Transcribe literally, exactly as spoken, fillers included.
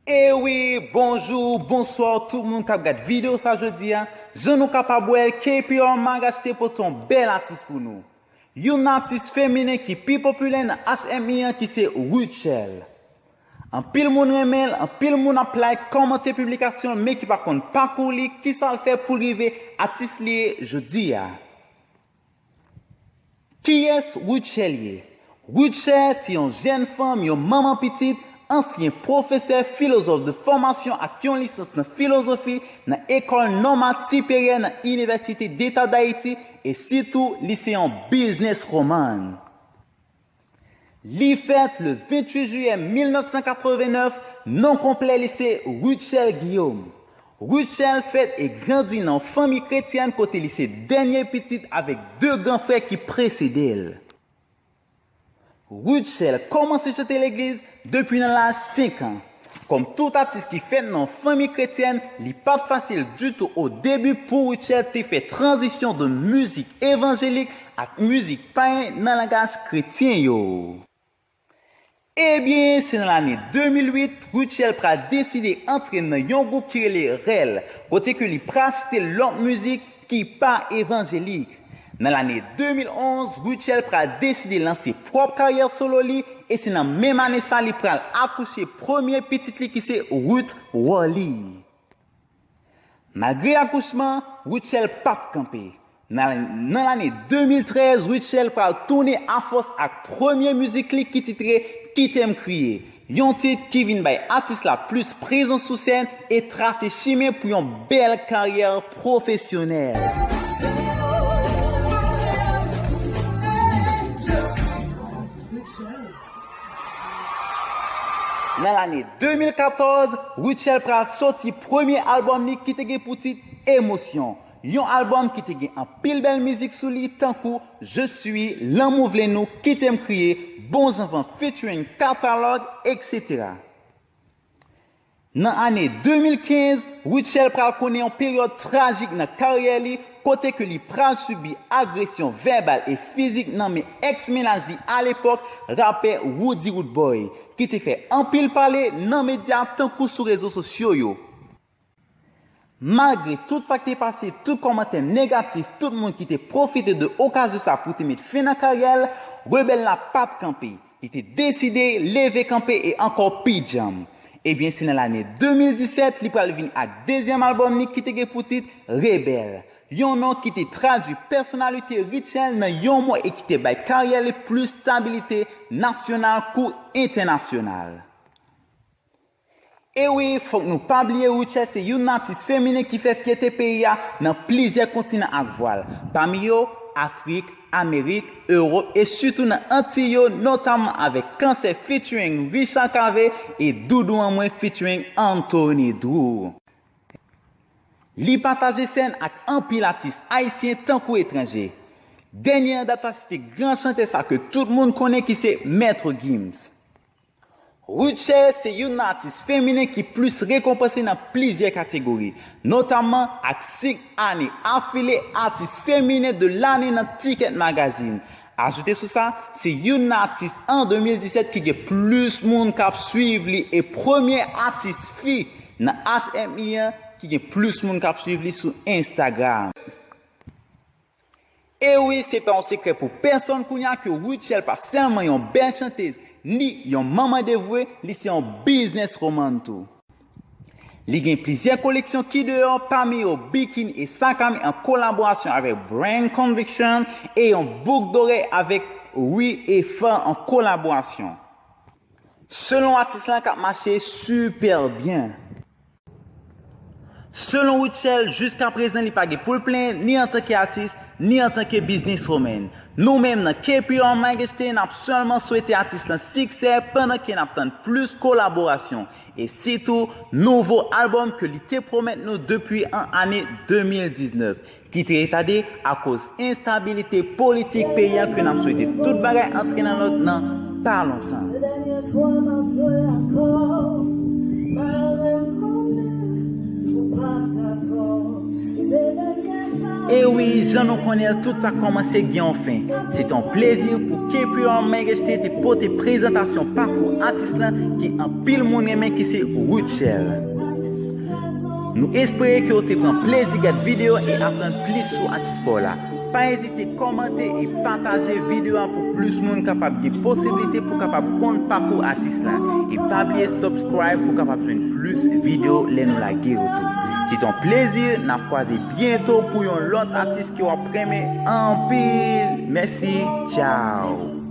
E wi, bonjou, bonswa tout moun k ap gad videyo sa jodi a. Jan nou kapab wè l, K P R Mag achte pote yon bèl atis pou nou. Youn nan atis feminen ki pi popilè nan H M I an ki se Rutshelle. Anpil moun renmen l, anpil moun ap like, kòmante piblikasyon l, men ki pa konn pakou li, kisa l fè pou l rive atis li ye jodi a. Kiyès Rutshelle ye? Rutshelle se yon jèn fanm, yon manman pitit, ansyen pwofesè, filozòf de fòmasyon ak yon lisans nan filozofi nan École Normale Supérieure nan Inivèsite Deta Dayiti, e sitou li se yon businesswoman. Li fèt le venntuit jiyè mil nèf san katrevennnèf, non konplè li se Rutshelle Guillaume. Rutshelle fèt e grandi nan yon fanmi kretyèn kote li se dènye pitit avèk de gran frè ki presede l. Rutshelle kòmanse chante legliz depi nan laj senk an. Kòm tout atis ki fèt nan yon fanmi kretyèn, li pa t fasil ditou o debi pou Rutshelle te fè tranzisyon de mizik evanjelik ak mizik payen nan langaj kretyen yo. Ebyen, se nan lane de mil uit, Rutshelle pral deside antre nan yon gwoup ki rele Rèl, kote ke li pral chante lòt mizik ki pa evanjelik. Nan lane de mil onz, Rutshelle pral deside lanse pwòp karyè solo li, e se nan menm ane sa li pral akouche premye pitit li ki se Ruth Worley. Malgre akouchman, Rutshelle p ap kanpe. Nan, nan lane de mil trèz, Rutshelle pral tounen afòs ak premye mizik li ki titre Kite m kriye, yon tit ki vin bay atis la plis prezans sou sèn e trase chimen pou yon bèl karyè pwofesyonèl. Nan lane de mil katòz, Rutshelle pral soti premye albòm li ki te gen pou tit Emosyon, yon albòm ki te gen anpil bèl mizik sou li tankou Je suis, Lanmou vle nou, Kite m kriye, Bon jan van featuring Katalòg, etsetera. Nan ane de mil kenz, Rutshelle pral konnen yon peryòd trajik nan karyè li, kote ke li pral sibi agresyon vèbal e fizik nan men èks mennaj li alepòk, rapè Roody Roodboy, ki te fè anpil pale nan medya tankou sou rezo sosyo yo. Malgre tout sa k te pase, tout kòmantè negatif, tout moun ki te pwofite de okazyon sa pou te met fen nan karyè l, rebèl la pa t kanpe. Li te deside leve kanpe e ankò pi djanm. Ebyen, se nan lane de mil disèt, li pral vin ak dezyèm albòm li ki te gen pou tit Rebèl, yon non ki te tradui pèsonalite Rutshelle nan yon mo e ki te bay karyè li plis stabilite nasyonal kou entènasyonal. E wi, fòk nou pa bliye Rutshelle se youn nan atis feminen ki fè fyète peyi a nan plizyè kontinan ak vwa l, pami yo Afrik, Amerik, Ewòp e sitou nan Antiy yo, notamman avèk Kansè featuring Richard Cavé e Doudou an mwen featuring Anthony Drew. Li pataje sèn ak anpil atis ayisyen tankou etranje. Dènye an dat la se te gran chantè sa ke tout moun konnen ki se Maître Gims. Rutshelle se youn nan atis feminen ki plis rekonpanse nan plizyè kategori, notamman ak senk ane afile atis feminen de lane nan Ticket Magazine. Ajoute sou sa, se youn nan atis an de mil disèt ki gen plis moun k ap swiv li e premye atis fi nan H M I an ki gen plis moun k ap swiv li sou Instagram. E wi, se pa yon sekrè pou pèsonn kounye a ke Rutshelle pa sèlman yon bèl chantèz, ni yon manman devwe, li se yon businesswoman tou. Li gen plizyè koleksyon ki deyò, pami yo bikini e sak a men an kolaborasyon avèk Brand Conviction e yon bouk dorè avèk Louis Vuitton an kolaborasyon. Selon atis lan k ap mache sipè byen. Selon Rutshelle, jiskaprezan li pa gen pou l plenyen ni antanke atis, ni antanke businesswoman. Nou menm nan K P R Magazine n ap sèlman swete atis lan siksè pandan ke n ap tann plis kolaborasyon e sitou nouvo albòm ke li te pwomèt nou depi an ane de mil diznèf, ki te retade akoz enstabilite politik peyi a ke n ap swete tout bagay antre nan lòd nan pa lontan. Se dènye fwa m ap jwe akò, malgre m konnen ou pa dakò. E wi, jan nou konnen l, tout sa kòmanse gen yon fen. Se te yon plezi pou K P R Mega H T te pote prezantasyon pakou atis lan ki anpil moun renmen, ki se Rutshelle. Nou espere ke w te pran plezi gad videyo e aprann plis sou atis pa w la. Pa ezite kòmante e pataje videyo a pou plis moun kapab gen posiblite pou kapab konn pakou atis lan. E pa bliye subscribe pou kapab jwenn plis videyo lè nou lage yo tou. Se te yon plezi, n ap kwaze byento pou yon lòt atis ke w ap renmen anpil. Mèsi, tchao.